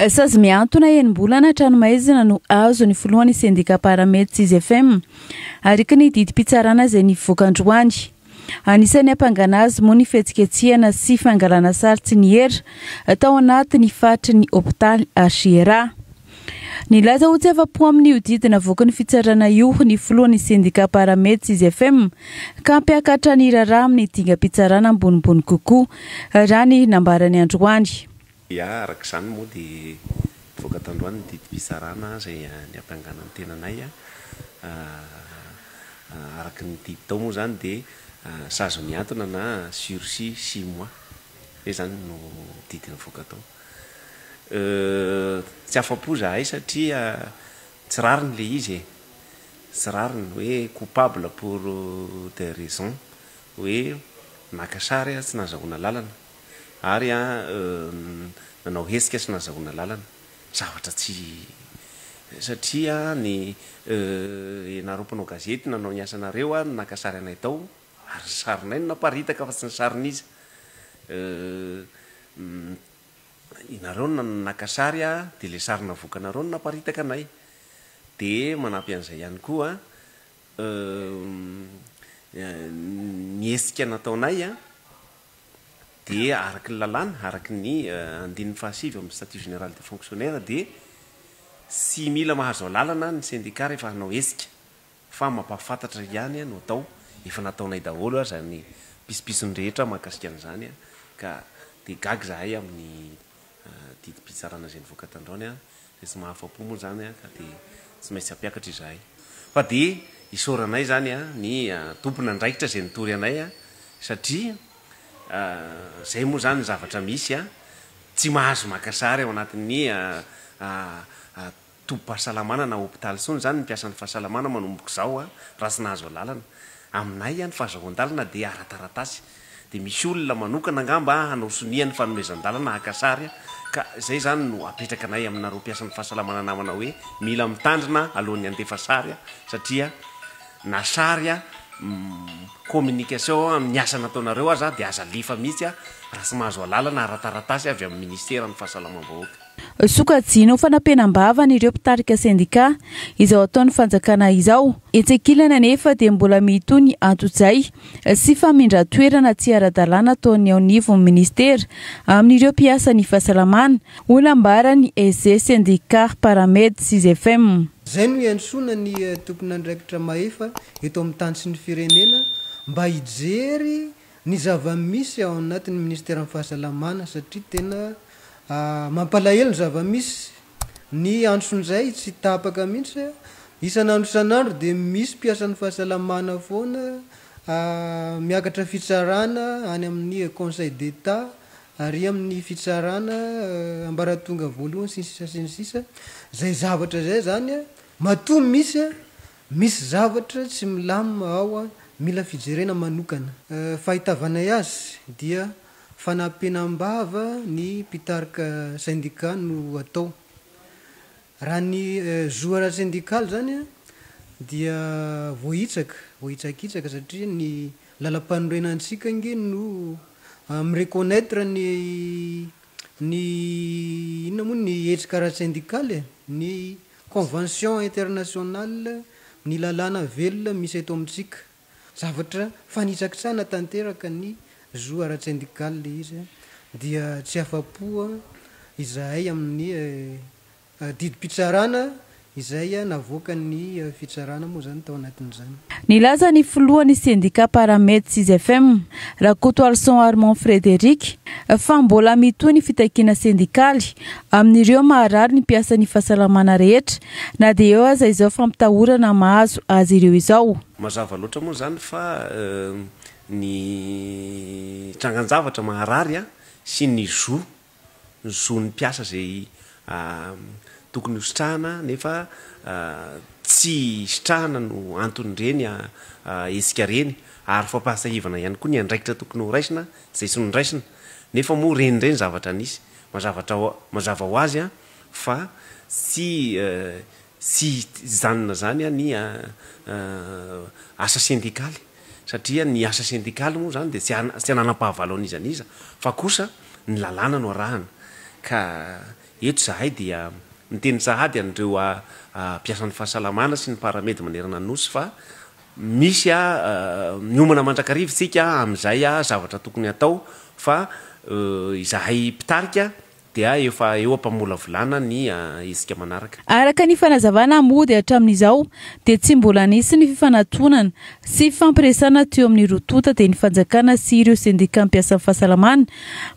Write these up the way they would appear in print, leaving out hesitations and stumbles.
Sazy mihantona enim-bolana an-tranomaizina no azon'ny filohan'ny sendika Paramed Six-FM, araka ny didim-pitsarana izay nivoaka androany. Anisan'ny hampangana azy moa ny fihetsiketsehana sy fangalana sary tsy niera tao anatin'ny faritry ny hopitaly HIRA. Nilaza ho tsy afa-po amin'io didy navoakan'ny fitsarana io ny filohan'ny sendika Paramed Six-FM ka hampiakatra ny raharaha amin'ny dingam-pitsarana ambonimbony kokoa, raha ny nambarany androany. Ya, araka izany moa dia nivoaka tandroany ny didim-pitsarana izay niampangana ny tenanay. Araka ny didy tao moa izany dia sazy mihantona na sursis six mois. Izay izany no didy nivoaka tao. Tsy afa-po izahay satria tsy rariny ilay izy e. Tsy rariny hoe coupable pour des raisons hoe naka sary tsy nahazahoana lalana. Ary nanao hetsika sy nazahoana lalana. Zavatra tsy satria ny ianareo mpanao gazety nanao ny asanareo no naka sary anay tao ary ny sarinay no naparitaka fa tsy ny sarin'iza. Ianareo no naka sary dia ilay sary navoakanareo no naparitaka anay. Dia manampy an'izay ihany koa ny hetsika nataonay dia araka ny lalàna, araka ny andininy fahasivy amin'ny statut général des fonctionnaires dia tsy mila mahazo alalana ny syndicat rehefa hanao hetsika fa mampahafantatra ihany no atao, efa nataonay daholo aza ny pitsopitsony rehetra mahakasika an'izany ka dia gaga izahay amin'ny didim-pitsarana izay nivoaka tandroany izay tsy mahafa-po moa izany ka dia tsy maintsy hampiakatra izahay. Fa dia isaoranay izany ny tompon'andraikitra izay nitory anay satria izay moa izany ny zavatra misy, tsy mahazo maka sary ao anatin'ny tobim-pahasalamana na hopitaly intsony izany ny mpiasan'ny fahasalamana manomboka izao raha tsy nahazo alalana. Aminay ny fahazahoan-dalana dia ara-taratasy. Dia misy olona manokana angamba hanao sonia ny fanomezan-dalana haka sary ka izay izany no apetraka anay aminareo mpiasan'ny fahasalamana namana hoe mila mitandrina alohan'ny handefa sary satria na sary communication amin'ny asa nataonareo aza dia aza alefa mihitsy raha tsy mahazo alalana ara-taratasy avy amin'ny ministeran'ny fahasalamam-bahoaka. Sokajiana ho fanampenam-bava an'ireo mpitarika sendika izao ataon'ny fanjakana izao. Etsy ankilany anefa dia mbola mitohy ny antsojay sy famindran-toerana tsy ara-dalàna ataon'ny ao anivon'ny minisitera amin'ireo mpiasan'ny fahasalamana, hoy nambaran'ny SG Sendika Paramed Six-FM. Izay no iantsoana ny tompon'andraikitra mahefa eto amin'ny tany sy ny firenena mba hijery ny zava-misy ao anatin'ny minisiteran'ny fahasalamana satria tena mampalahelo ny zava-misy, ny antsonjay tsy tapaka mihitsy, isan'andro isan'andro dia misy mpiasan'ny fahasalamana foana miakatra fitsarana any amin'ny conseil d'Etat ary amin'ny fitsarana ambaratonga voalohany sy ny sisa sy ny sisa, izay zavatra izay zany matoa misy Misy zavatra tsy milamina ao mila fijerena manokana. Fahitavanay azy dia fanampenam-bava ny mpitarika sendika no atao. Raha ny zo ara-tsendikaly zany dia voahitsaka, voahitsakitsaka satria ny lalam-panorenantsika ange no mi-reconnaitre ny ny inona moa ny hetsika ara-tsendikaly e, ny Convention internationale ny lalàna velona misy eto amintsika. Zavatra fanitsakitsahana tanteraka ny zo ara-tsendikaly ilay izy dia tsy afa-po izahay amin'ny didim-pitsarana izay navoakan'ny fitsarana moa izany tao anatin'izany. Nilaza ny filohan'ny sendika Paramed Six-FM, Rakotoarison Armand Frédéric, fa mbola mitohy ny fitakiana sendikaly amin'ireo maharary ny mpiasan'ny fahasalamana rehetra na dia eo aza izao fampitahorana mahazo azy ireo izao. Mazava loatra moa izany fa ny trangan-javatra maharary sy ny zo ny zon'ny mpiasa izay tokony ho sitrahana nefa tsy sitrahana no anton'ireny hetsika ireny ary fampahasahivana ihany koa ny andraikitra tokony ho raisina izay tsy noraisina nefa moa ireny indray ny zavatra nisy. Mazavatra mazava ho azy fa tsy tsy hijanona izany ny asa sendikaly satria ny asa sendikaly moa izany dia tsy tsy ananam-pahavalo an'iza n'iza fa kosa ny lalàna no arahana ka Eto izahay dia miteny sahady an'ireo mpiasan'ny fahasalamana sy ny paramed manerana ny Nosy fa misy miomana mandrakariva isika amin'izay zavatra tokony hatao fa izahay mpitarika dia efa eo am-pamolavolana ny hetsika manaraka. Araka ny fanazavana moa dia hatramin'izao dia tsy mbola nisy ny fifanatonana sy fifampiresahana teo amin'ny roa tonta dia ny fanjakana sy ireo sendikà mpiasan'ny fahasalamana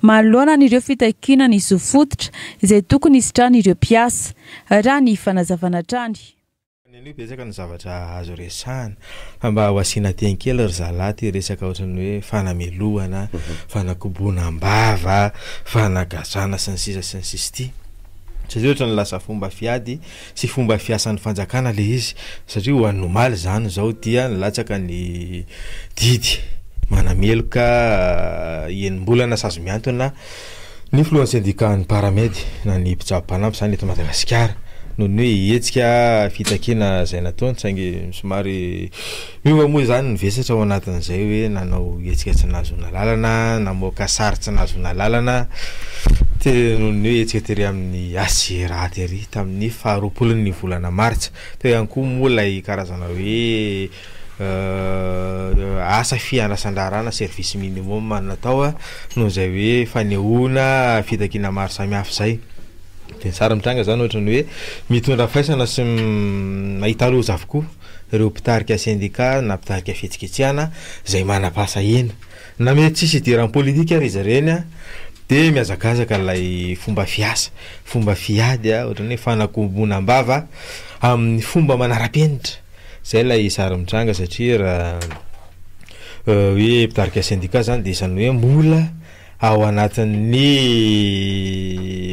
manoloana an'ireo fitakiana ny zo fototra izay tokony hisitrahan'ireo mpiasa, raha ny fanazavana hatrany. Ny anio betsaka ny zavatra azo resahana fa mba ho asiana teny kely ry zalahy ty resaka ohatran'ny hoe fanamelohana, fanakoboana am-bava, fanagadrana sy ny sisa sy ny sisa ity. Satria ohatran'ny lasa fomba fiady sy fomba fiasan'ny fanjakana le izy satria ho an'ny omaly izany izao dia nilatsaka ny didy manameloka enim-bolana sazy mihantona Ny filohan'ny sendikan'ny Paramed na ny mpitsabo mpanampy izany eto Madagasikara noho ny hoe hetsika fitakiana izay nataony saingy somary miova moa izany ny vesatra ao anatin'izay hoe nanao hetsika tsy nahazoana lalana, namoaka sary tsy nahazoana lalana noho ny hoe hetsika tery amin'ny HCRA tery tamin'ny faharoapolon'ny volana martsa. Teo ihany koa moa ilay karazana hoe Asa fiandrasan-draharaha na service minimum no natao noho izay hoe fanehoana fitakiana maro samihafa izay. Dia ny sary mitranga izany ohatran'ny hoe mitondra faisana sy mahita loza avokoa ireo mpitarika sendika na mpitarika fihetsiketsehana izay manam-pahasahiana. Na mety tsisy idiran'ny politika ary izy ireny dia mihazakazaka ilay fomba fiasa, fomba fiady ohatran'ny hoe fanakombonam-bava amin'ny fomba manara-penitra. Zay ilay sary mitranga satria raha hoe mpitarika sendika zany dia isan'ny hoe mbola ao anatin'ny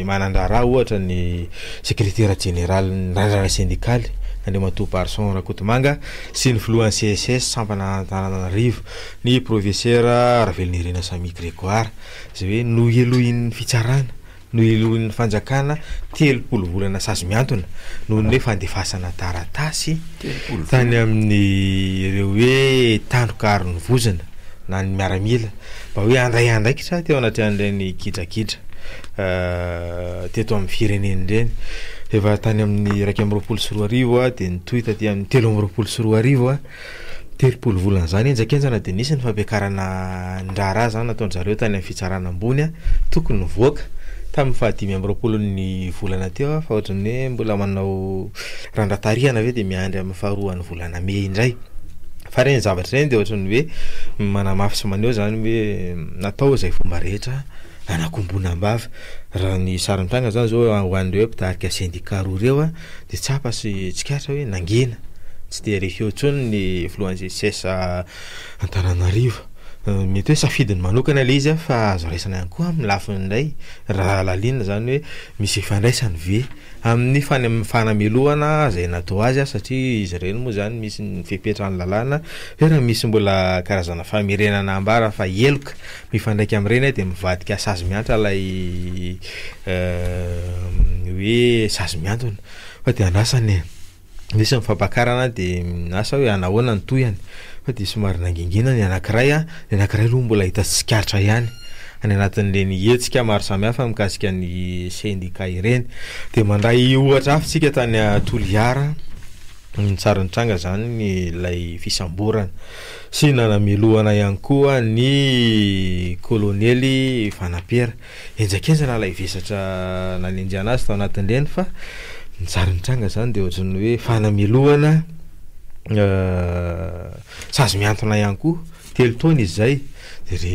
manan-draharaha ohatra ny sekretera jeneralin'ny randrana sendikaly Andriamatoa Barson Rakotomanga sy ny filohan'ny CSS sampana Antananarivo ny profesera Ravelonirina Sammy Grégoire izay hoe nohelohin'ny fitsarana Nohelohin'ny fanjakana 30 volana sazy mihantona noho ny hoe fandefasana taratasy tany amin'ireo hoe tandroka aro ny vozona na ny miaramila mba hoe handray andraikitra teo anatrehan'ireny gidragidra teto amin'ny firenena ireny. Efa tany amin'ny 2021 dia nitohy taty amin'ny 2023. 30 volana izany henjakenjana dia nisy ny fampiakarana ny raharaha izany nataon-dry zareo tany amin'ny fitsarana ambony tokony nivoaka tamin'ny faha 25 ny volana teo fa ohatran'ny hoe mbola manao randra-tarihana ve dia miandry amin'ny faharoan'ny volana mey indray. Fa ireny zavatra ireny dia ohatran'ny hoe manamafy sy maneho izany hoe natao izay fomba rehetra hanakombona am-bava. Raha ny sary mitranga izany izao ho an'ireo mpitarika sendika roa ireo dia tsapa sy tsikaritra hoe nangina, tsy dia re feo intsony ny filohan'ny CSS Antananarivo. Mety hoe safidiny manokana ilay izy fa azo raisina ihany koa amin'ny lafiny indray raha halalinina izany hoe misy ifandraisany ve amin'ny fanamelohana izay natao azy satria izy ireny moa izany misy ny fepetran'ny lalàna hoe raha misy mbola karazana famerenana ambara fa heloka mifandraika amin'ireny dia mivadika sazy mihatra ilay hoe sazy mihantona fa dia andrasana e! Nisy ny fampakarana dia asa hoe anahoana ny tohiny fa dia somary nangingina ny anankiray an, ny anankiray aloha mbola hita sy tsikaritra ihany any anatin'ireny hetsika maro samihafa mikasika ny sendika ireny. Dia mandray ohatra hafa isika tany Toliara, ny sary nitranga izany ilay fisamborana sy nanamelohana ihany koa ny kolonely Fanampera. Henjakenjana ilay vesatra nanenjehana azy tao anatin'ireny fa ny sary nitranga izany dia ohatran'ny hoe fanamelohana sazy mihantona ihany koa, telo taona izy izay, de re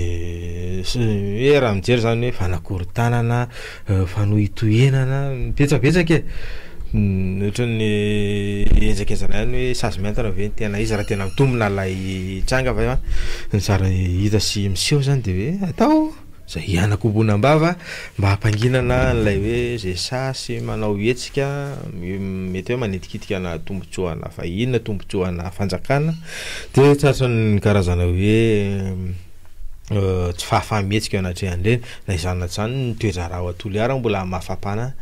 hoe raha mijery izany hoe fanakorontanana, fanohitohenana, betsabetsaka e, ohatran'ny henjakenjana ihany hoe sazy mihantona ve no tena izy raha tena mitombina ilay tranga fa ny sary hita sy miseho izany de hoe atao. Izay hianakombona am-bava mba hampanginana an'ilay hoe izay sahy sy manao hetsika mety hoe manitikitika ana tombontsoa-na vahiny na tombontsoa-na fanjakana dia tratran'ny karazana hoe tsy fahafaha-mihetsika eo anatrehan'ireny. Na izany na tsy izany ny toe-draharaha ao Toliara mbola mafampana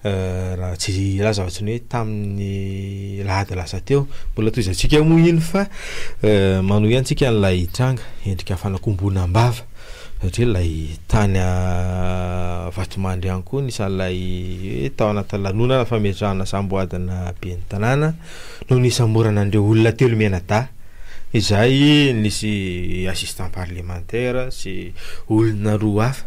raha tsy hilaza afa-tsy ny hoe tamin'ny alahady lasa teo. Mbola tohizantsika moa iny fa manohy ihany tsika an'ilay tranga endrika fanakombona am-bava. Satria ilay tany Vatomandry ihany koa anisan'ilay hoe tao anatin'ny lanonana fametrahana samboadina ben'ny tanàna no nisamborana an'ireo olona telo mianadahy izay nisy assistant parlementaire sy olona roa hafa.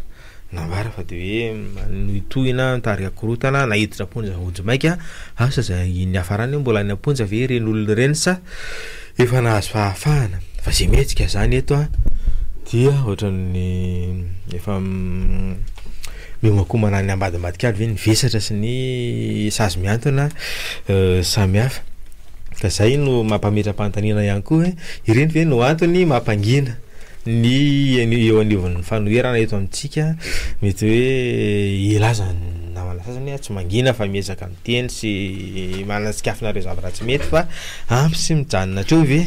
Nambara fa dia hoe manohitohina, mitarika korontana, naiditra am-ponja vonjimaika, asa izay niafarany hoe mbola any am-ponja ve ireny olona ireny sa efa nahazo fahafahana. Fa izay mihetsika izany eto an, dia ohatran'ny efa miomankomana any ambadimbadika any ve ny vesatra sy ny sazy mihantona samihafa. Ka izay no mampametra-panontaniana ihany koa hoe ireny ve no antony mampangina ny eo anivon'ny fanoherana eto amintsika? Mety hoe hilaza ny namana sasany hoe tsy mangina fa miezaka miteny sy manatsikafona ireo zavatra tsy mety fa ampy sy mijanona hatreo ve?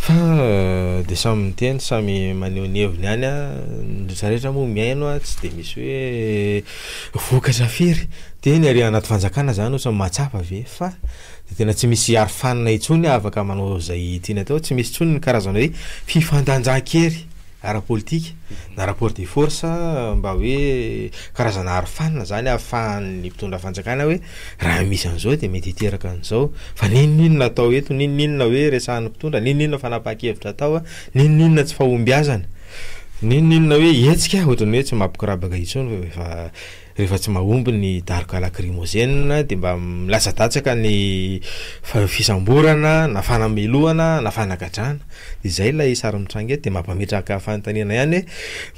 Fa dia samy miteny, samy maneho ny heviny ihany an, ny rehetra rehetra moa mihaino an, tsy dia misy hoe vokatra firy. Dia ny ary anaty fanjakana izany ohatran'ny mahatsapa ve fa Dia tena tsy misy arofanina intsony afaka manao izay tiany atao, tsy misy intsony ny karazana hoe fifandanjan-kery ara-politika na rapport de force mba hoe karazana arofanina izany ahafahan'ny mpitondra fanjakana hoe raha misy an'izao dia mety hiteraka an'izao fa n'inon'inona atao eto, n'inon'inona hoe resahan'ny mpitondra, n'inon'inona fanapahan-kevitra atao, n'inon'inona tsy fahombiazana, n'inon'inona hoe hetsika ohatran'ny hoe tsy mampikorabaka intsony fa efa Rehefa tsy mahomby ny daroka lakrimôzena dia mba milatsadatsaka ny fisamborana na fanamelohana na fanagadrana. Izay ilay sary mitranga eto dia mampametraka fanontaniana ihany hoe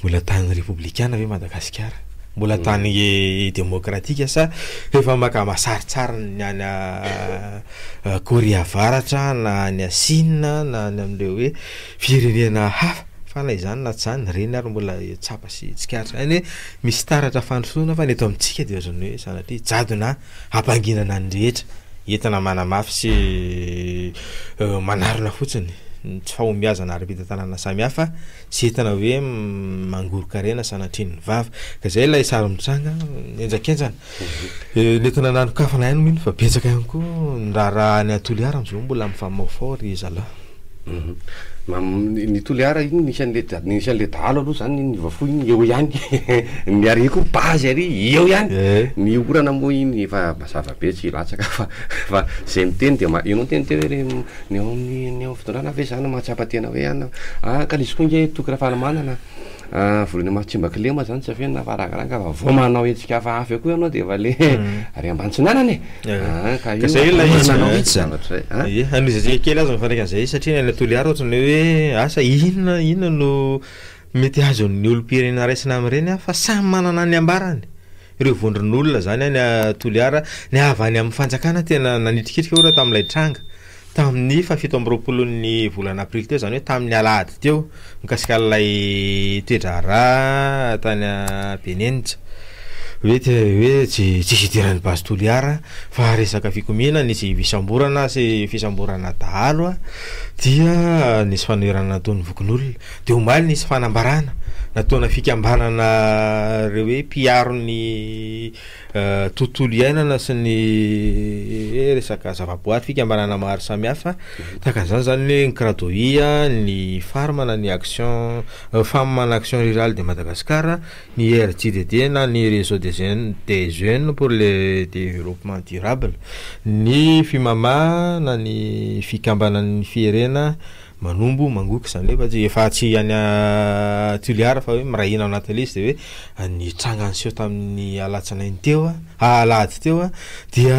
mbola tany repoblikana ve Madagasikara? Mbola tany demokratika sa efa maka masarintsariny ny any Korea Avaratra na any Sina na any amin'ireo hoe firenena hafa? Fa na izany na tsy izany, ireny ary mbola tsapa sy tsikaritra ihany hoe misy taratra fandrosoana fa ny eto amintsika dia ohatran'ny hoe sanatria jadona hampanginana ny rehetra, entina manamafy sy manarona fotsiny ny tsy fahombiazana ara-pitantanana samihafa sy entina hoe mangoron-karena sanatria ny vava. Ka izay ilay sary mitranga henjakenjana. Nentina nanokafana ihany moa iny fa betsaka ihany koa ny raharaha any Toliara amin'izao mbola mifamahofaho ry zalahy. Ny Toliara iny nisy an'le nisy an'le dahalo aloha zany niova fo iny eo ihany, ny ary koa base ary eo ihany, ny orana moa iny efa mazava be tsy hilatsaka fa fa zay miteny de ma- ianao niteny teo hoe re ny ao amin'ny ny ao amin'ny fitondrana ve zany mahatsapa tena hoe an ah ka le izy koa nge Toky Rafalimanana Voalohany maso tsy mba kilema zany tsy afenina fa ragaranga fa vao manao hetsika hafahafa eo koa ianao dia efa le ary ambantsinanana e! Ah, ka io Zay ilay izy manao mihitsy zavatra zay ah. Ie, hanohizantsika kely aza mifandraika an'izay satria ny any Toliara ohatran'ny hoe asa inona inona no mety azon'ny olom-pirenena raisina amin'ireny fa samy manana ny ambarany. Ireo vondron'olona zany any Toliara, ny avy any amin'ny fanjakana tena nanitrikitrika ora tamin'ilay tranga. Tamin'ny fahafito amby roapolon'ny volana aprily teo, izany hoe tamin'ny alahady teo, mikasika an'ilay toe-draharaha tany Benenitra, hoe hoe tsy tsisy idiran'ny Base Toliara fa resaka fikomiana, nisy fisamborana sy fisamborana dahalo dia nisy fanoherana nataon'ny fokonolona. Dia omaly nisy fanambarana nataona fikambanana ireo hoe mpiaro ny tontolo iainana sy ny resaka zavaboary, fikambanana maro samihafa, tahaka an'izany zany ny hoe ny Cradoia, ny Farm na ny Action Femmes en Action Rurale de Madagascar, ny RJDD na ny Réseau des jeunes des jeunes pour le développement durable, ny Fimama na ny fikambanan'ny Fierena Manombo mangoky izany hoe fa tsy efa tsy any Toliara fa hoe miray hina ao anatin'ilay izy dia hoe ny tranga niseho tamin'ny alatsinainy teo alahady teo dia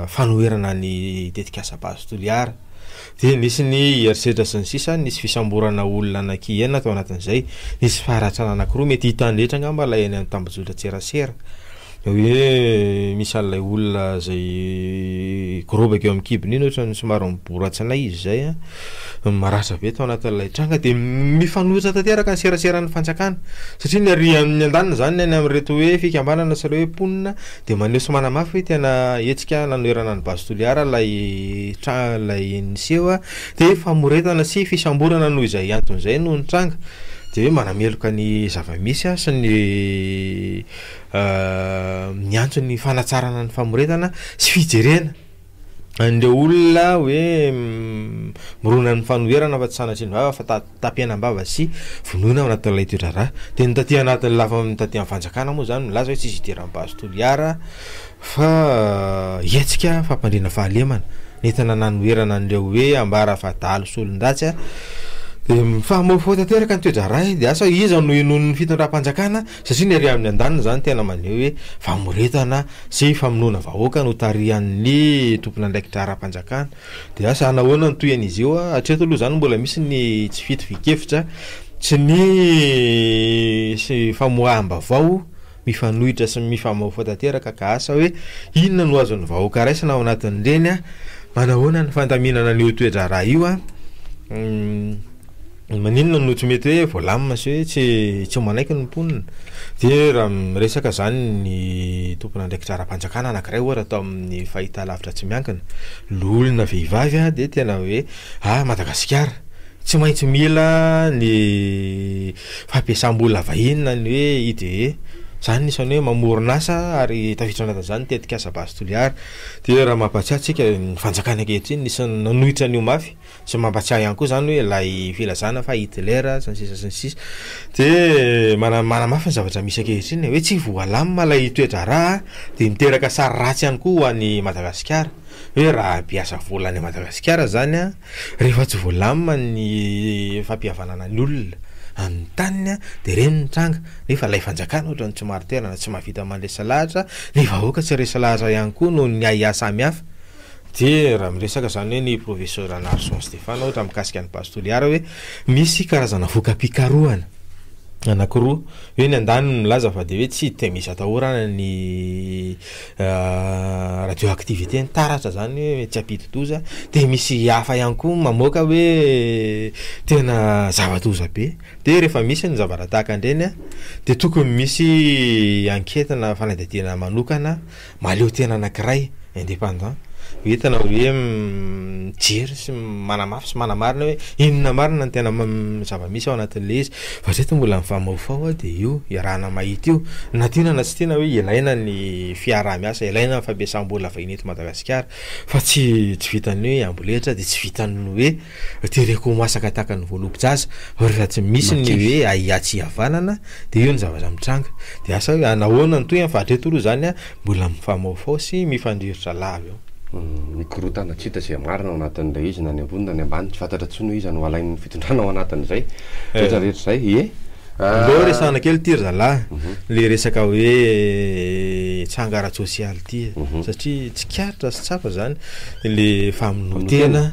fanoherana ny tetikasa Base Toliara. Dia nisy ny herisetra sy ny sisa, nisy fisamborana olona anankienina tao anatin'izay, nisy faharatrana anankiroa mety hitan'ny rehetra angamba ilay any amin'ny tambajotran-tserasera. Hoe misy an'ilay olona izay gorobaka eo amin'ny kibony iny ohatran'ny somary miboratsina izy izay an, maratra be tao anatin'ilay tranga dia mifanohitra tanteraka ny seraseran'ny fanjakana satria ny ary amin'ny andaniny izany ny any amin'ireto hoe fikambanana sy ireo hoe mponina dia maneho sy manamafy hoe tena hetsika nanoherana ny Base Toliara ilay tra- ilay niseho dia famoretana sy fisamborana noho izay antony izay no nitranga dia hoe manameloka ny zava-misy sy ny Miantso ny fanatsarana ny famoretana sy fijerena An'ireo olona hoe mirona amin'ny fanoherana fa tsy sanatria ny vava fa tapenam-bava sy vonoina ao anatin'ilay toe-draharaha. Dia ny taty anatin'ny lafiny taty amin'ny fanjakana moa izany milaza hoe tsisy idiran'ny Base Toliara fa hetsika fampandriana fahalemana nentina nanoherana an'ireo hoe ambara fa dahalo sy olon-dratsy. Dia mifamahofaho tanteraka ny toe-draharaha dia asa hoe iza no henoin'ny fitondram-panjakana satria ny ary amin'ny andaniny izany tena maneho hoe famoretana sy famonoana vahoaka no tarihan'ny tompon'andraikitra ara-panjakana. Dia asa hanahoana ny tohin'izy io? Hatreto aloha izany mbola misy ny tsy fitovian-kevitra sy ny sy famoaham-baovao mifanohitra sy mifamahofaho tanteraka ka asa hoe inona no azon'ny vahoaka raisina ao anatin'ireny? Manahoana ny fandaminana an'io toe-draharaha io? Maninona no tsy mety hoe voalamina sy hoe tsy tsy manaiky ny mponina? Dia raha miresaka izany ny tompon'andraikitra ara-panjakana anankiray ohatra atao amin'ny fahitalavitra tsy miankina, loholona vehivavy dia tena hoe ah Madagasikara tsy maintsy mila ny fampiasam-bola vahiny na ny hoe IDE, izany no isan'ny hoe mamorona asa ary tafiditra anatin'izany ny tetikasa Base Toliara. Dia raha mampahatsiahy antsika ny fanjakana ankehitriny nisy nanohitra an'io mafy. Tsy mampatsiahy ihany koa izany hoe ilay filazana fa Hitler sy ny sisa sy ny sisa. Dia manamafy ny zavatra misy ankehitriny hoe tsy voalamina ilay toe-draharaha dia miteraka sary ratsy ihany koa ho an'i Madagasikara. Hoe raha hampiasa vola any Madagasikara izany an, rehefa tsy voalamina ny fampihavanana ny olona amin'ny taniny an, dia ireny ny tranga. Nefa ilay fanjakana ohatran'ny tsy marin-toerana, tsy mahavita mandresy lahatra, ny vahoaka tsy resy lahatra ihany koa noho ny ahiahy samihafa. Dia raha miresaka izany hoe ny Professeur Ranarison Stéphane ohatra mikasika ny Base Toliara hoe misy karazana voka-pikarohana anankiroa, hoe ny andaniny milaza fa dia hoe tsy dia misy atahorana ny radioactivité, ny taratra izany hoe tsy hampidi-doza, dia misy hafa ihany koa mamoaka hoe tena zava-doza be, dia rehefa misy ny zavatra tahaka an'ireny dia tokony misy enquête na fanadihadiana manokana Mahaleo tena anankiray, indépendant, entina hoe mijery sy manamafy sy manamarina hoe inona marina ny tena zava-misy ao anatin'ilay izy. Fa hatreto mbola mifamahofaho dia io iarahana mahita io, na tiana na tsy tiana hoe ilaina ny fiaraha-miasa, ilaina ny fampiasam-bola vahiny eto Madagasikara fa tsy tsy vitan'ny hoe amboletra dia tsy vitan'ny hoe tereko ho masaka tahaka ny voalobo-jaza fa rehefa tsy misy ny hoe ahiahy tsy hihavanana Dia io ny zavatra mitranga. Dia asa hoe nahoana ny tohiny fa hatreto aloha izany an, mbola mifamahofaho sy mifandrirotra lava eo. Mikorontana tsy hita izay marina ao anatin'ilay izy na ny ambony na ny ambany, tsy fantatra intsony hoe iza no alain'ny fitondrana ao anatin'izay rehetra rehetra izay. Ie. Aleo resahana kely ity ry zalahy, le resaka hoe tranga ara-tsosialy ity e, satria tsikaritra sy tsapa zany le famonoan-tena,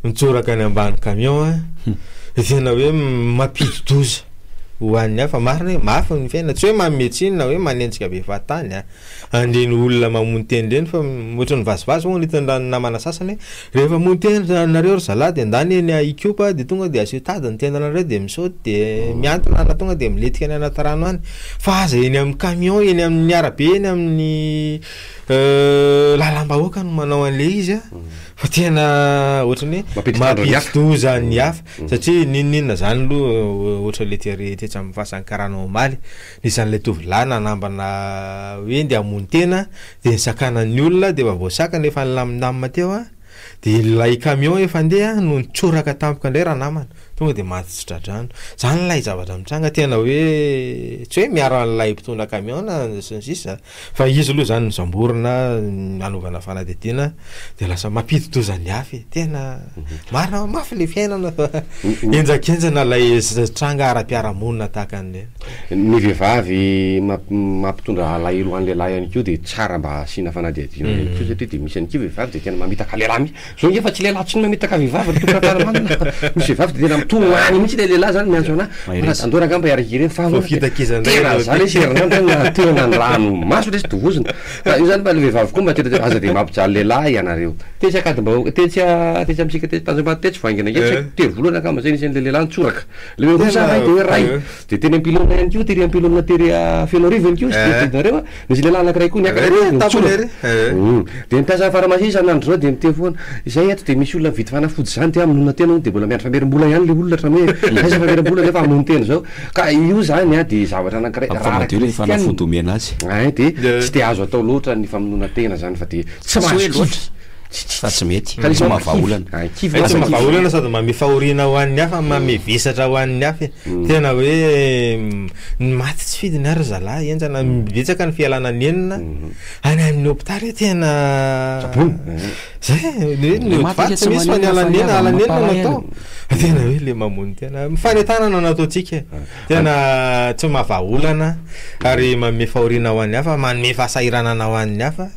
mitsoraka any ambany camion an, tena hoe mampidi-doza. ho an'ny hafa. Marina hoe mafy ny fiainana, tsy hoe manome tsiny na hoe manenjika be fahatany an, an'ireny olona mamono tena ireny fa ohatran'ny vazivazy hono hitan'ny namana sasany hoe rehefa mamono tena nareo ry zalahy dia ndany eny Ikopa dia tonga dia asio tady ny tenanareo dia misaoty dia mihantona na tonga dia milentika any anaty rano any fa aza eny amin'ny camion eny amin'ny arabe eny amin'ny lalam-bahoaka no manao an'ilay izy an, fa tena ohatran'ny hoe mampidi-doza ny hafa. Satria n'inon'inona zany aloha ohatra le tery tetsy amin'ny fasan'ny karana omaly, nisy an'ilay tovolahy nanambana hoe ndeha hamono tena de nisakanan'ny olona de efa voasakana efa nilamindamina teo an, de ilay camion efa ndeha no nitsoraka tampoka indray ranamana, tonga de maty tsy tra-drano. Zany ilay zavatra mitranga tena hoe tsy hoe miaro an'ilay mpitondra camion na sy ny sisa Fa izy aloha zany nosamborina nanaovana fanadihadiana de lasa mampidi-doza ny hafa e, tena marina fa mafy le fiainana fa henjakenjana ilay tranga ara-piarahamonina tahaka an'ireny. Ny vehivavy mampitondra alahelo ho an'ny lehilahy ihany koa dia tsara mba asiana fanadihadiana ihany koa satria dia misy ihany koa vehivavy dia tena mamitaka lehilahy mihitsy. Zao nge fa tsy lehilahy tsony mamitaka vehivavy ry tompoko Ravalomanana a! Misy vehivavy de tena mitomany mihitsy le lehilahy zany miantso anah, fa andao rangah mba hiaraka ireny fa ahoana de tena za lesy herinandro zany na tena ny ranomaso lesy tovozina, fa io zany fa le vehivavy koa mba tena aza de mampijaly lehilahy ianareo, tetsy Ankadimbahoaka tetsy tetsy amintsika tetsy Tanjombato tetsy vao haingana kely tsy haiko telo volana angamba zay nisy an'le lehilahy nitsoraka, le hoe roa sa ray de hoe ray, de teny Ampilonina ihany koa tery Ampilonina tery Fenoarivo ihany koa sy tedidinareo a. Nisy lehilahy anankiray koa niakatra teo nitsoraka. Dia ny mpiasan'ny pharmacie isan'andro izao dia miteny foana, izay eto dia misy olona mividy fanafody izany dia hamonoana tena hono dia mbola miandry famerim-bola ihany ilay olona hatramin'ny hoe aiza famerim-bola nefa hamono tena izao. Ka io izany an dia zavatra anankiray raha Ampifamadio ilay kristianina fanafody omena azy. Ein dia tsy dia azo atao loatra ny famonoana tena izany fa dia tsy Tsy hoe mahazo loatra. kivy. Fa tsy mety, tsy mahavaolana. Tsy mahavaolana sady manome fahoriana ho an'ny hafa, manome vesatra ho an'ny hafa e. Tena hoe ny maty tsy fidiny ary ry zalahy henjana, betsaka ny fialana nenina any amin'ny hopitaly hoe tena zay e, ny hoe ny hopitaly tsy misy fa ny ala nenina, ala nenina no atao. Tena hoe le mamono tena, fanentanana no ataontsika e. Tena tsy mahavaolana ary manome fahoriana ho an'ny hafa, manome fahasahiranana ho an'ny hafa.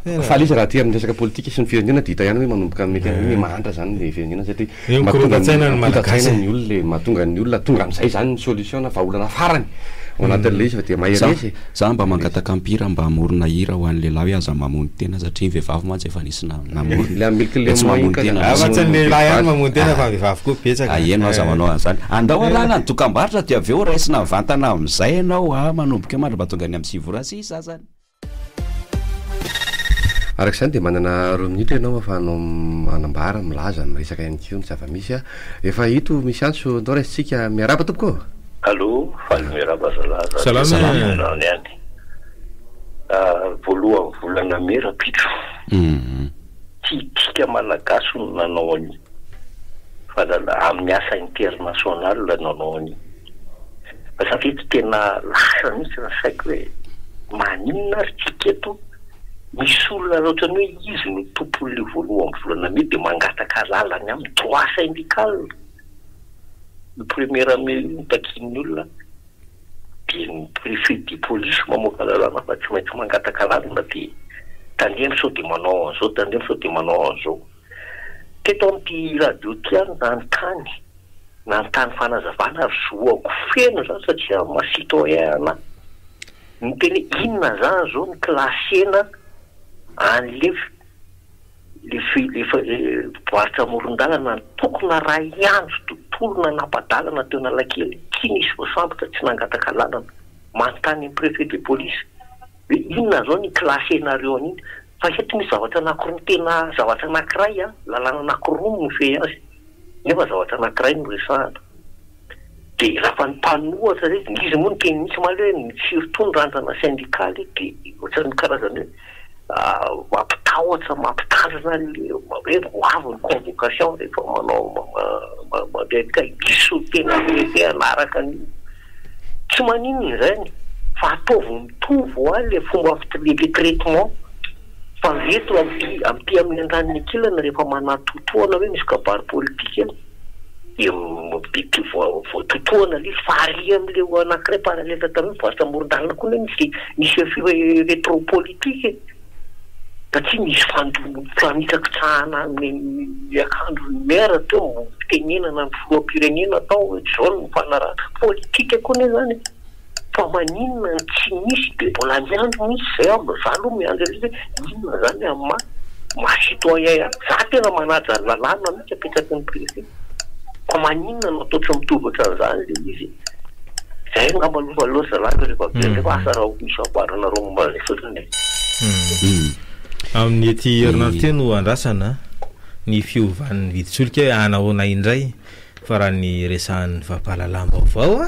Faly izy raha aty amin'ny resaka politika sy ny firenena dia hita ihany hoe manomboka mety hoe mahantra izany ilay firenena satria mahatonga ny mikorontan-tsaina ny olona e, mahatonga ny olona tonga amin'izay izany ny solution na vahaolana farany ao anatin'ilay izy fa dia mahereza e. Za mba mangataka ampira mba hamorona hira ho an'ny lehilahy hoe aza mamono tena satria ny vehivavy mantsy efa nisy namorona dia tsy mamono tena Afa tsy ny lehilahy ihany mamono tena fa ny vehivavy koa betsaka. Aheno aza manao an'izany. Andao arahana ny dokambarotra dia avy eo raisina mivantana amin'izay ianao a, manomboka eo mandra-pahatonga ny amin'ny 9 ora sy sasany. Araka izany dia manana roa minitra ianao ahafahanao manambara, milaza, miresaka ihany koa ny zava-misy. Efa ito misy antso, ndao raisintsika. Miarahaba tompoko ô! Allo, faly miarahaba zalahy za Salama dia e. ianao ihany. Voalohan'ny volana mey rapitso. Tsy itsika malagasy no nanao an'io fa amin'ny asa international no nanao an'io. Fa satria tsy tena lasa mihitsy ny saiko hoe maninona ary tsika eto misy olona ohatran'ny hoe izy no tompon'ilay voalohan'ny volana mey dia mangataka alalana aminy, droit syndical io premier mai io no takian'ny olona. Dia ny préfet de police mamoaka lalàna fa tsy maintsy mangataka alalana dia tandremo sao dia manao an'izao, tandremo sao dia manao an'izao. Teto amin'ity radio ity aho no nanontany, nanontany fanazavana ary zohako feno izany satria amin'ny maha citoyen anà. Niteny hoe inona izany izao ny classena an'ilay Le mpivarotra amoron-dalana nitokona ray andro tontolo nanapa-dalana teo Analakely, tsy nisy voasambotra, tsy nangataka alalana. Manontany ny préfet de police hoe inona zao ny classer-nareo an'iny? Fa eto misy zavatra anakiroa tena zavatra anakiray an, lalàna anakiroa no mifehy azy nefa zavatra anakiray no resahana. Dia raha fa ny mpanohatra re, izy moa niteny mihitsy omaly hoe mitsiry toa ny randrana sendikaly dia ohatran'ny karazany hoe mampitahotra, mampitandrina an'ilay hoe ho avy ny convocation rehefa manao mandeha ka hisy solontena préfet hanaraka an'io. Tsy maninona izany fa ataovy mitovy hoa ilay fomba ilay traitement fa ireto amin'ity amin'ity amin'ny andaniny ankilany rehefa manatotohana hoe misy kabary politika Dia mety voatotohana ilay izy fa ary amin'ilay anankiray parallèle tamin'io mivarotra amoron-dalana koa anie misy misy rétro politique e! Satria nisy fanitsakitsahana ny akanjon'ny maire teo, fitenenana ny filoham-pirenena tao hoe izao no nifanarahana. Politika koa anie izany e! Fa maninona no tsy misy dia mbola miandry mihitsy zay aho, za aloha miandry an'izy hoe inona zany amin'ny maha maha citoyen ahy, za tena manaja ny lalàna mihitsy apetraky ny préfet, fa maninona no atao tsy mitovy ohatran'izany le izy e? Zay angamba aloha fa aleo ry zalahy fa rehefa avy eo fa asa raha misy amboaranareo momba an'izay fotsiny e. Amin'ny ety herinandro ity no andrasana ny fiovan'ny vidin-tsolika hoe hanahoana indray. Fa raha ny resahan'ny fampahalalam-baovao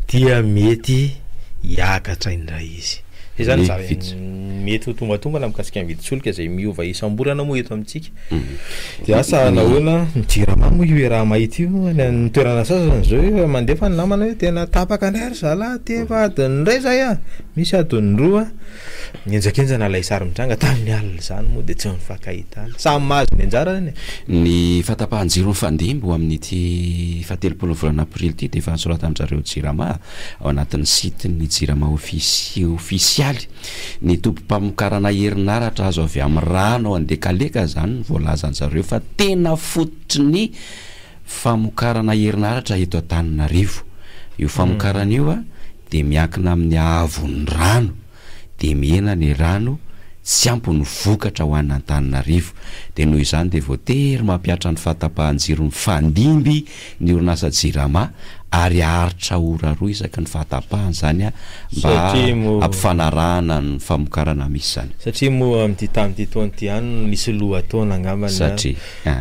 dia mety hiakatra indray izy. Izay izany Ny zava vidi- mety ho tombatombana mikasika ny vidin-tsolika izay miova isam-bolana moa eto amintsika. Dia asa nahoana ny jirama moa io iaraha-mahita io any amin'ny toerana sasany izao efa mandefa ny namana hoe tena tapaka indray ry zalahy aty efa adiny iray izay a, misy adiny roa. Nihenjakenjana ilay sary mitranga tamin'ny alina izany moa dia tsy nifankahitana. Samy mahazo ny anjarany e. Ny fahatapahan-jiro mifandimby ho amin'ity fahatelopolo ny volana aprily ity dia efa nosoratan-dry zareo Jirama ao anatin'ny site-n'ny Jirama ofisialy. Ny tobim-pamokarana herinaratra azo avy amin'ny rano ao Andekaleka izany no voalazan-dry zareo fa tena fototry ny famokarana herinaratra eto Antananarivo. Io famokarana io dia miankina amin'ny haavon'ny rano, dia mihena ny rano, tsy ampy ny vokatra ho an'Antananarivo. Dia noho izany dia voatery mampihatra ny fahatapahan-jiro mifandimby ny orinasa Jirama. Ary haharitra ora roa isaky ny fahatapahana izany mba hampifanarahana ny famokarana misy izany. Satria moa amin'ity tany ity taona ity ihany no nisy lohataona angambany